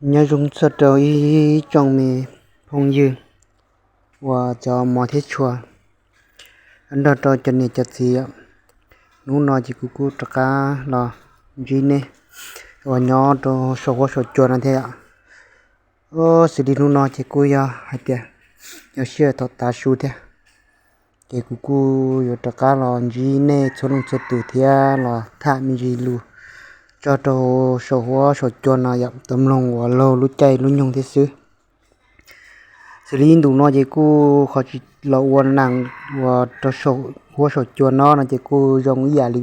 Nyob zoo txog rau ib tsoom me phooj ywg uas cov mov thiab tshua, nrog rau cov niam cov txiv. Hnub no ces kuv kuj rov qab los ntsib nej uas nyob rau saum huab saum cua no thiab yom. Xws li hnub no ces kuj yog hais tias yog sij hawm thaum tav su thiab, ces kuv kuj yuav rov qab los ntsib nej txhua leej txhua tus thiab los tham me ntsis lus tso rau saum huab saum cua no yom, tau mloog uas laug lub caij lub nyoog thiab xwb. Xws li ib ntus no ces kuj qhov tsis los ua neeg uas rau saum huab saum cua no no ces kuj zoo ib yam li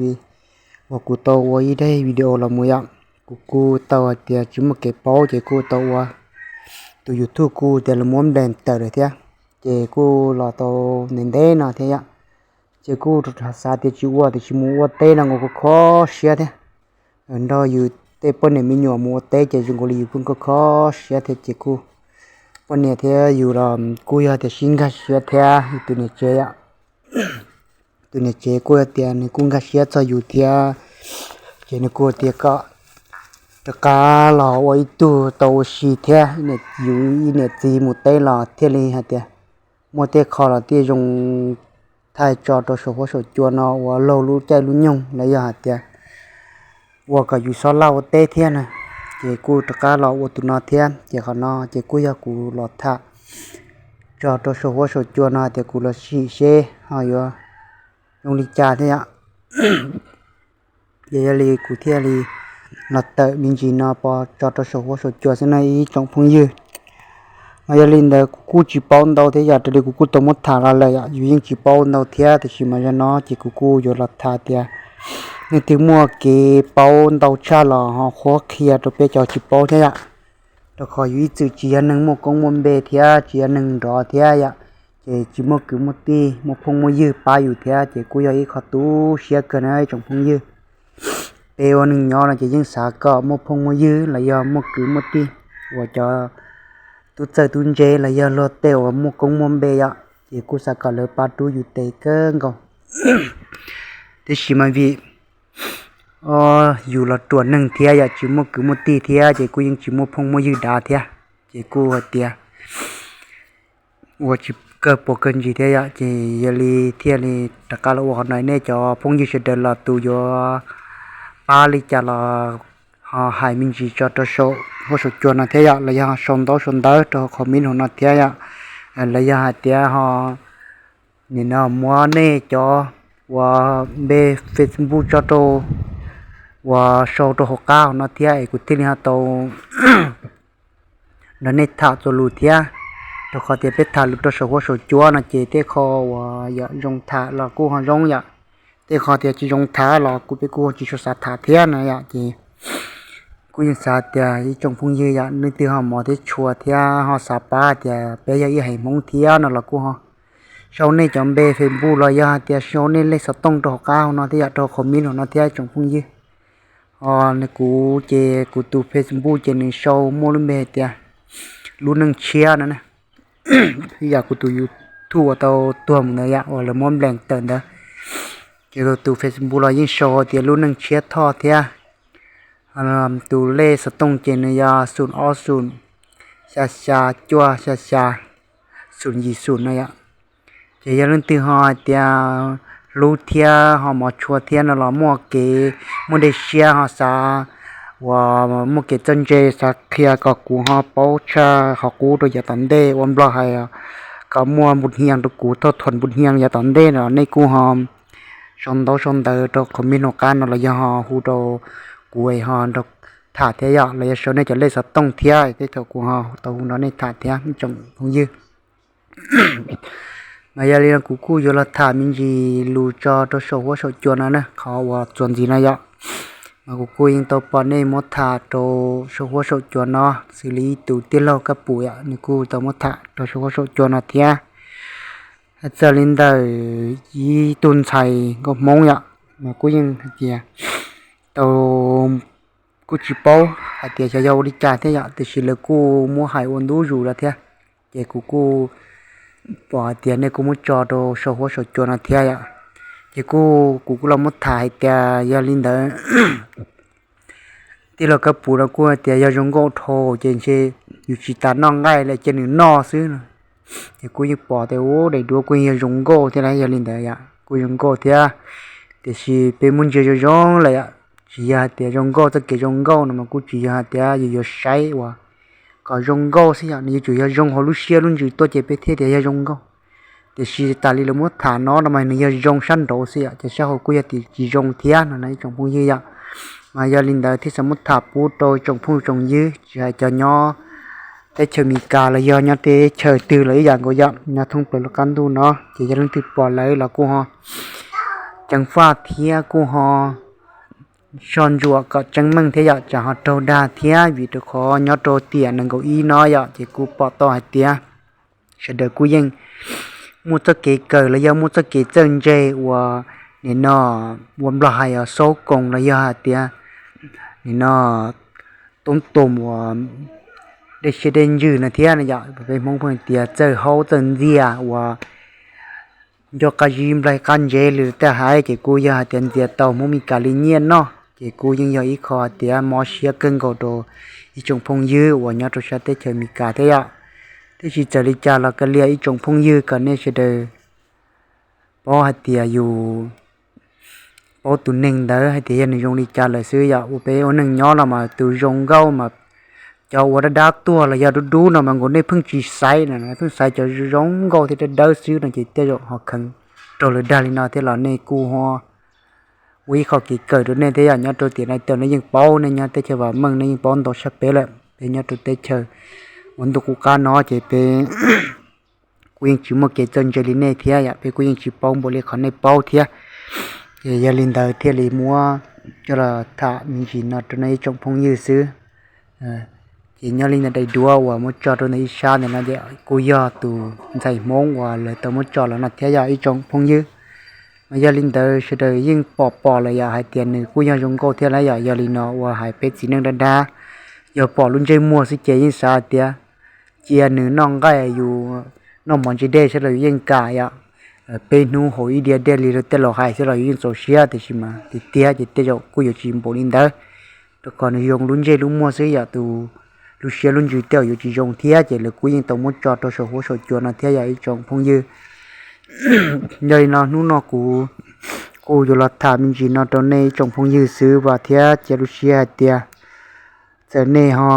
uas kuv tau ua ib daim video los mus yom. Kuv kuj tau hais tias tsis muaj kev paub ces kuj tau ua tus YouTube kuj tias los muab nplees tawm lawm thiab, ces kuj los tau ntev ntev no thiab yom. Ces kuj xav tias tsis ua tiam sis mus ua teb no kuj kho siab thiab. Nrog yus tej poj niam me nyuam mus ua teb ces zoo nkaus li yus kuj kho kho siab thiab ces kuj poj niam thiab yus los kuj yog tias sib nkag siab thiab. Tus niam tsev yom, tus niam tsev kuj yog tias nws kuj nkag siab txog yus thiab, ces nws kuj tias kom rov qab los ua ib tug tau ua si thiab, yus ib niam txiv mus teb los thiaj li hais tias muaj tej qho los thiaj zoo thaij tso rau saum huab saum cua no ua laug lub caij lub nyoog los yog hais tias ua kom yus xob laj ua teb thiab na. Ces kuj rov qab los ua tus no thiab, ces qhov no ces kuj yog kuv los tham tso rau saum huab saum cua no hais tias kuv los sim seb ho yuav zoo li cas thiab yom. Ces yog li kuv thiaj li los tawm me ntsis no pov tso rau saum huab saum cua xwb no ib tsoom phooj ywg. Mas yog li ntawd kuv kuj tsis paub ntau thiab yom, raws li kuv kuj tau muab tham los lawm yom, yus yeej tsis paub ntau thiab, tiam sis mas yog no ces kuv kuj yuav los tham tias leej twg muaj kev paub ntau tshaj los ho qhuab qhia rau peb cov tsis paub thiab yom. Rau qhov yus ib txwm tsis yog neeg muaj koob muaj npe thiab tsis yog neeg nrov thiab yom, ces tsis muaj kwv muaj tij muaj phooj muaj ywg pab yus thiab, ces kuj yog ib qho tu siab kawg na ib tsoom phooj ywg. Peb ua neeg nyob no ces yeej xav kom muaj phooj muaj ywg los yog muaj kwv muaj tij uas cov tub txawj tub ntse los yog luag tej uas muaj koob muaj npe yom, ces kuj xav kom lawv pab rub yus tes kawg nkaus. Tiam sis mas vim yus los ruam neeg thiab yom, tsis muaj kwv muaj tij thiab ces kuj yeej tsis muaj phooj muaj ywg dav thiab, ces kuj hais tias ua tsis kawg puas kawg ntsis thiab yom, ces yog li thiaj li rov qab los ua qhov no. Nej cov phooj ywg sawv daws los tus yuav pab li cas los ho hais me ntsis tso rau saum huab saum cua no thiab yom, los yog sau ntaub sau ntawv rau hauv comment hauv no thiab yom, los yog hais tias ho nim no muab nej cov uas npe Facebook tso rau uas sau rau hauv qab hauv no thiab es kuv thiaj li ho tau nrog nej tham txuas lus thiab. Rau qhov tias peb tham lus rau saum huab saum cua no ces tej qho uas yom zoo tham los kuj ho zoo yom, tej qho tias tsis zoo tham los kuj peb kuj tsis tshua xav tham thiab na yom. Ces kuj yeej xav tias ib tsoom phooj ywg yom, leej twg ho mov thiab tshua thiab ho xav pab tias peb yog ib haiv Hmoob thiab no los kuj ho sau nej cov npe Facebook los yog hais tias sau nej lej xov tooj rau hauv qab hauv no thiab yom, rau comment hauv no thiab ib tsoom phooj ywg. Ho kuv ces kuv tus Facebook ces nws sau muaj lub npe hais tias Lub Neej Tshiab no na, yam kuv tus YouTube uas tau tuag mus ntawd yom, uas lawv muab nplees tawm ntawd, ces kuv tus Facebook los yeej sau tias Lub Neej Tshiab Thoj thiab. Tus lej xov tooj ces nws yog xum ob xum, xya xya cuaj xya xya, xum yim xum no yom. Ces yog leej twg ho hais tias hlub thiab ho mov tshua thiab no los muaj kev, muaj dej siab ho xav uas muaj kev txawj ntse xav qhia kom kuv ho paub tshaj qhov qub rau yav tom ntej, ua Nplog hais kom muaj npu hia rau kuv thauj thuam npu hia yav tom ntej no, nej kuj ho sau ntaub sau ntawv rau qhov me lus qab no los yog ho hu rau kuv es ho nrog tham thiab yom, los yog sau nej cov lej xov tooj thiab tej thaum kuv ho tau hu nrog nej tham thiab ib tsoom phooj ywg. Mas yog li no kuv kuj yuav los tham me ntsis lus tso rau saum huab saum cua no na, qhov uas txuas ntxiv no yom. Mas kuv kuj yeej tau pom nej muab tham rau saum huab saum cua no, xws li ib tus tij laug Kab Pum yom, nws kuj tau muab tham rau saum huab saum cua no thiab. Txawm li ntawm ib tug ntxhais nkauj Hmoob yom, mas kuj yeej hais tias tau, kuj tsis paub hais tias xyov yog ua li cas thiab yom, tiam sis lawv kuj muab hais ua ntu zus lawm thiab. Ces kuv kuj pom hais tias nej kuj muab tso rau saum huab saum cua no thiab yom. Ces kuj kuv kuj los muab tham hais tias yog li ntawd tij laug Kab Puv no kuj hais tias yog zoo nkauj dhau ces ntshe yus tsis tas noj nqaij li, cia nws noj xwb no. Ces kuj yeej pom tias ua daim duab kuj yog zoo nkauj thiab na, yog li ntawd yom, kuj zoo nkauj thiab. Tiam sis peb muab ntsia zoo zoo lawm yom, tsis yog hais tias zoo nkauj, txoj kev zoo nkauj no mas kuj tsis yog hais tias yus yuav saib uas kom zoo nkauj xwb yom, nws yuav tsum yog zoo hauv lub siab lub ntsws tuaj ces peb thiaj tias yog zoo nkauj. Tiam sis tas li lawv muab tham no no mas nws yog zoo sab nraud xwb yom, ces sab hauv kuj yog tias tsis zoo thiab no na ib tsoom phooj ywg yom. Mas yog li ntawd thiaj xav muab tham pub rau tsoom phooj tsoom ywg, tsis hais cov nyob teb chaws Amelikas los yog nyob teb chaws twg los ib yam nkaus yom, nyob thoob plaws lub qab ntuj no ces yog leej twg pom lawm los kuj ho ceev faj thiab kuj ho soj ntsuam kom tseeb meej thiab yom, tsam ho raug dag thiab, vim rau qhov nyob rau tiam nees nkaum ib no yom, ces kuj pom tau hais tias sawv daws kuj yeej muaj txoj kev kawm los yog muaj txoj kev txawj ntse uas nim no ua Nplog hais xauv koos los yog hais tias nim no toob toom uas dej siab dej ntsws no thiab no yom, peb Hmoob pheej tias txawj haub txawj ntxias uas nco qab zib nplaig qab ntsev li tej hais, ces kuj yog hais tias ntxias tau Hmoob Amelikas li nyiaj noj, ces kuj yeej yog ib qho hais tias mob siab kawg nkaus rau ib tsoom phooj ywg uas nyob rau sab teb chaws Amelikas thiab yom. Tiam sis txawm li cas los kav liam ib tsoom phooj ywg kom nej sawv daws paub hais tias yus paub tus neeg ntawd hais tias yog nws zoo li cas lawm xwb yom. Ua peb ua neej nyob no mas tus zoo nkauj mas cov uas dab dab tuag los yog dub dub no mas nkaus nej pheej tsis xaiv no, pheej xaiv cov zoo nkauj thiab dawb dawb xwb no ces tej zaum ho kheev raug lawv dag li no thiab los nej kuj ho ua ib qho kev kawm rau nej thiab yom. Nyob rau tiam no tej nej yeej paub, nej nyob teb chaws vam meej nej yeej paub ntau tshaj peb lawm. Peb nyob rau teb chaws ua ntuj qub qab no ces peb kuj yeej tsis muaj kev txawj ntse li nej thiab yom, peb kuj yeej tsis paub npaum li qhov nej paub thiab. Ces yog li ntawd thiaj li muab coj los tham me ntsis no rau nej ib tsoom phooj ywg xwb. Ces nyob li ntawd daim duab uas muab tso rau ntawm ib sab ntawm no ces kuj yog tus ntxhais Hmoob uas lawv tau muab tso los no thiab yog ib tsoom phooj ywg. Mas yog li ntawd sawv daws yeej pom pom lawm yom, hais tias nws kuj yog zoo nkauj thiab na yom. Yog li no uas hais peb txiv neej dab dab, yog pom lub ntsej muag xwb ces yeej xav hais tias cia nws noj nqaij yus noj mov ntse dej xwb los yus yeej kam yom. Peb hnub haus ib diav dej li tej laus hais xwb los yus yeej txaus siab, tiam sis mas tiag tiag ces tej zaum kuj yuav tsis npaum li ntawd, rau qhov nws zoo lub ntsej lub muag xwb yom, tus lub siab lub ntsws tej zaum yuav tsis zoo thiab. Ces lawv kuj yeej tau muab tso rau saum huab saum cua no thiab yom ib tsoom phooj ywg. Yog li no hnub no kuv kuj yuav los tham me ntsis no rau nej ib tsoom phooj ywg xwb, vam thiab cia lub siab hais tias txawm nej ho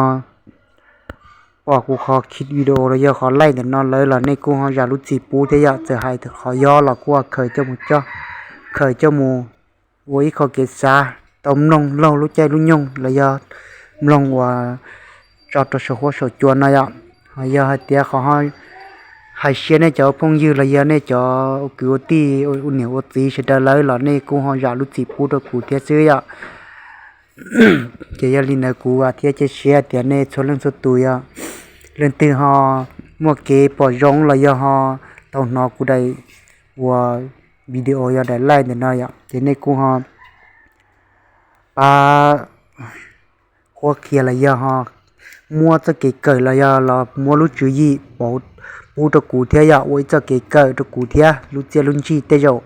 pom kuv qhov video los yog qhov like ntawm no lawm los nej kuj ho zam lub txim pub thiab yom. Txawm hais qhov yog los kuj khaws coj mus coj, khaws coj mus ua ib qho kev xav, tau mloog laug lub caij lub nyoog los yog mloog uas tso rau saum huab saum cua no yom. Ho yog hais tias qhov hais siab nej cov phooj ywg los yog nej cov ua kwv ua tij ua niam ua txiv sawv daws lawm los nej kuj ho zam lub txim pub rau kuv thiab xwb yom. Ces yog li ntawd kuv vam thiab cia siab tias nej txhua leej txhua tus yog leej twg ho muaj kev pom zoo los yog ho tau hnov kuv daim ua video yog daim like ntawm no yom, ces nej kuj ho pab qhuab qhia los yog ho muab txoj kev kawm los yog los muab lub tswv yim pub rau kuv thiab yom, ua ib txoj kev kawm rau kuv thiab lub txiaj lub ntsig tej zaum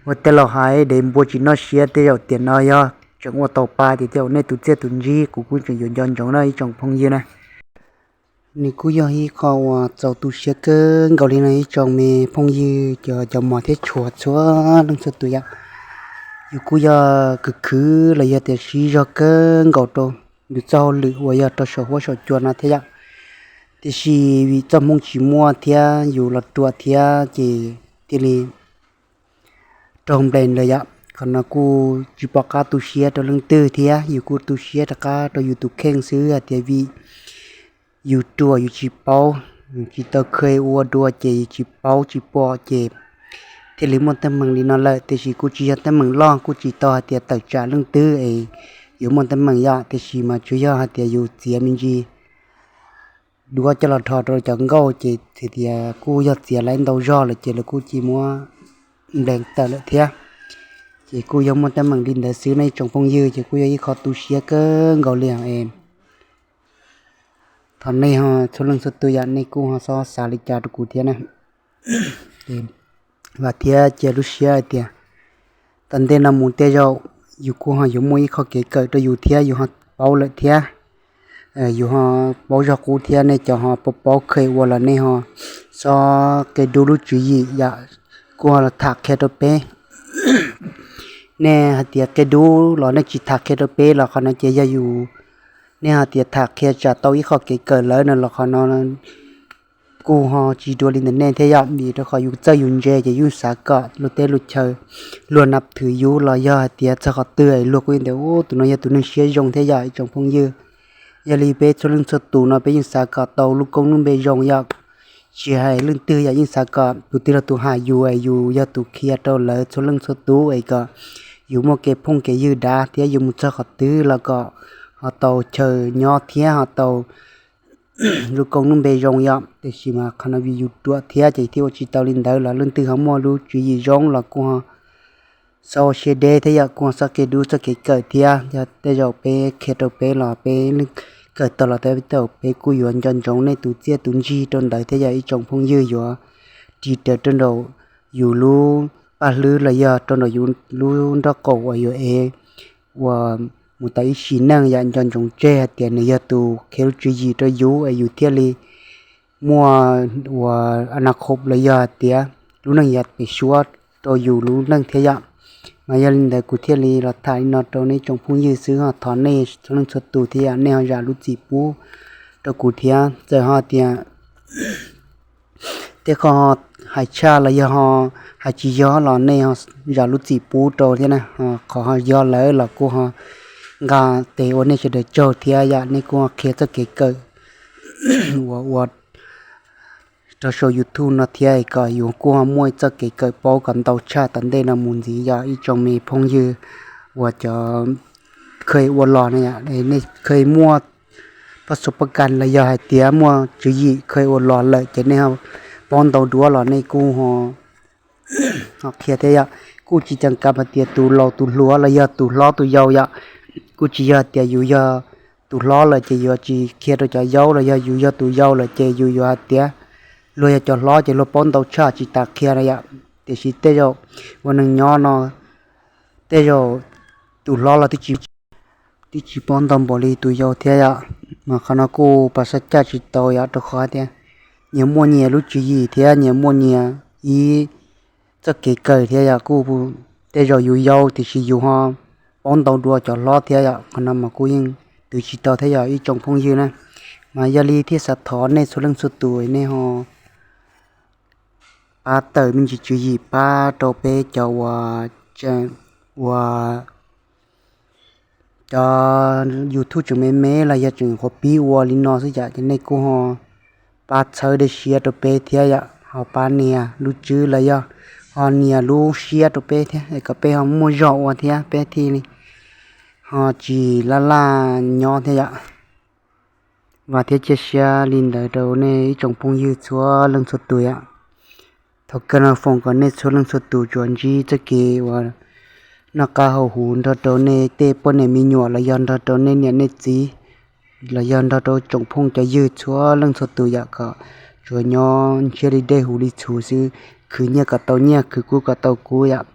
ua tej laus hais dev npua tsis noj siab, tej zaum tiam no yog tseem ua tau pa tias tej zaum nej tus txiaj tus ntsig kuv kuj tseem yuav nco ntsoov na ib tsoom phooj ywg na. Nws kuj yog ib qho uas txaus tu siab kawg nkaus li no ib tsoom me phooj ywg cov cov mos thiab tshua txhua leej txhua tus yom. Yus kuj yog khwv khwv los yog tias siv zog kawg nkaus rau yus txoj hauj lwm uas yog rau saum huab saum cua no thiab yom. Tiam sis vim txoj hmoo tsis muaj thiab yus los ruam thiab ces thiaj li raug nplees lawm yom. Qhov no kuj tsis pom qab tu siab rau leej twg thiab, yus kuj tu siab rov qab rau yus tus kheej xwb hais tias vim yus ruam yus tsis paub, tsis tau kheev ua dua ces yus tsis paub tsis pom ces thiaj li muaj teeb meem li no lawm. Tiam sis kuj tsis yog teeb meem loj, kuj tsis tau hais tias tawm tsam leej twg es yuav muaj teeb meem yom, tiam sis mas tsuas yog hais tias yus txiav me ntsis duab coj los dhos rau cov nkauj ces hais tias kuj yog txiav lawv ntau zog lawm ces lawv kuj cia muab nplees tawm lawm thiab. Ces kuj yog muaj teeb meem li ntawd xwb nej tsoom phooj ywg, ces kuj yog ib qho tu siab kawg nkaus li es thov nej ho txhua leej txhua tus yom, nej kuj ho xob xav li cas rau kuv thiab na. Vam thiab cia lub siab hais tias tom ntej no mus tej zaum yus kuj ho yuav muaj ib qho kev kawm rau yus thiab yus ho paub lawm thiab. Yus ho paub zog qub thiab, nej cov ho paub paub kheev ua los nej ho txhob qia dub lub tswv yim yom, kuj ho los tham qhia rau peb. Nej hais tias qia dub los nej tsis tham qhia rau peb los qhov no ces yog yus, nej hais tias tham qhia tsam tau ib qho kev kawm lawm no los qhov no kuj ho tsis dua li ntawm nej thiab yom, vim rau qhov yus txawj yus ntse ces yus xav kom luag teb luag chaw, luag nab thwm yus los yog hais tias txog qhov twg luag kuj yeej tias ub tus no yog tus neeg siab zoo thiab yom ib tsoom phooj ywg. Yog li peb txhua leej txhua tus no peb yeej xav kom tau lub koob lub npe zoo yom, tsis hais leej twg yom yeej xav kom tus twg los tus hais yus es yus yog tus qhia rau lawv txhua leej txhua tus es kom yus muaj kev phooj kev ywg dav thiab yus mus txog qhov twg los kom ho tau chaw nyob thiab ho tau lub koob lub npe zoo yom. Tiam sis mas qhov no vim yus ruam thiab ces thiaj ua tsis tau li ntawd los leej twg ho muaj lub tswv yim zoo los kuj ho txhob ua siab deb thiab yom, kuj ho txhob qia dub txoj kev kawm thiab. Yog tej zaum peb qhia rau peb los peb kawm tau los tej zaum peb kuj yuav nco ntsoov nej tus txiaj tus ntsig rau ntawd thiab yom ib tsoom phooj ywg, yuav ris raws rau nraum yus lub paj hlwb los yog rau nraum yus lub nrob qaum uas yuav ev uas mus tau ib sim neej yom, nco ntsoov tseg hais tias nws yog tus qhia lub tswv yim rau yus es yus thiaj li muaj uas a na khoom los yog hais tias lub neej yav pem suab rau yus lub neej thiab yom. Mas yog li ntawd kuv thiaj li los tham li no rau nej tsoom phooj ywg xwb ho thov nej txhua leej txhua tus thiab yom, nej ho zam lub txim pub rau kuv thiab. Txawm ho tias tej qho hais tshaj los yog ho hais tsis yog los nej ho zam lub txim pub rau thiab na. Qhov ho yog lawm los kuj ho nqa tes ua nej sawv daws tsaug thiab yom, nej kuj ho qhia txoj kev kawm uas ua rau saum YouTube no thiab kom yus kuj ho muaj txoj kev kawm paub kom ntau tshaj tom ntej no mus ntxiv yom ib tsoom me phooj ywg uas cov kheev ua los no yom, nej kheev muaj pab xu pab kas los yog hais tias muaj tswv yim kheev ua los lawm ces nej ho paub ntau dua los nej kuj ho qhia thiab yom. Kuj tsis cees kam hais tias tus laus tus hluas los yog tus hlob tus yau yom. Kuj tsis yog hais tias yus yog tus hlob lawm ces yuav tsis qhia rau cov yau los yog yus yog tus yau lawm ces yus yuav hais tias luag yog cov hlob ces luag paub ntau tshaj tsis tas qhia na yom. Tiam sis tej zaum ua neeg nyob no tej zaum tus hlob los twb tsis paub ntau npaum li tus yau thiab yom. Mas qhov no kuj pas xav caj tsis tau yom, rau qhov tias nyias muaj nyias lub tswv yim thiab nyias muaj nyias ib txoj kev kawm thiab yom. Kuj tej zaum yus yau tiam sis yus ho paub ntau dua cov hlob thiab yom, qhov no mas kuj yeej twv tsis tau thiab yom ib tsoom phooj ywg na. Mas yog li thiaj xav thov nej txhua leej txhua tus nej ho pab tawm me ntsis tswv yim pab rau peb cov uas, uas cov YouTube tseem me me los yog tseem qhuav pib ua li no xwb yom, ces nej kuj ho pab txhawb dej siab rau peb thiab yom, ho pab nias lub tswb los yog ho nias lub siab rau peb thiab es kom peb ho muaj zog ua thiab peb thiaj li ho tsis laj laj nyob thiab yom. Vam thiab cia siab li ntawd rau nej ib tsoom phooj ywg txhua leej txhua tus yom. Thaum kawg no foom kom nej txhua leej txhua tus tsuas ntsib txoj kev uas noj qab haus huv nrog rau nej tej poj niam me nyuam los yog nrog rau nej niam nej txiv los yog nrog rau tsoom phooj cov ywg txhua leej txhua tus yom, kom tsuas nyob ntshiab li dej huv li txhuv xwb, khwv nyiaj kom tau nyiaj, khwv kub kom tau kub yom.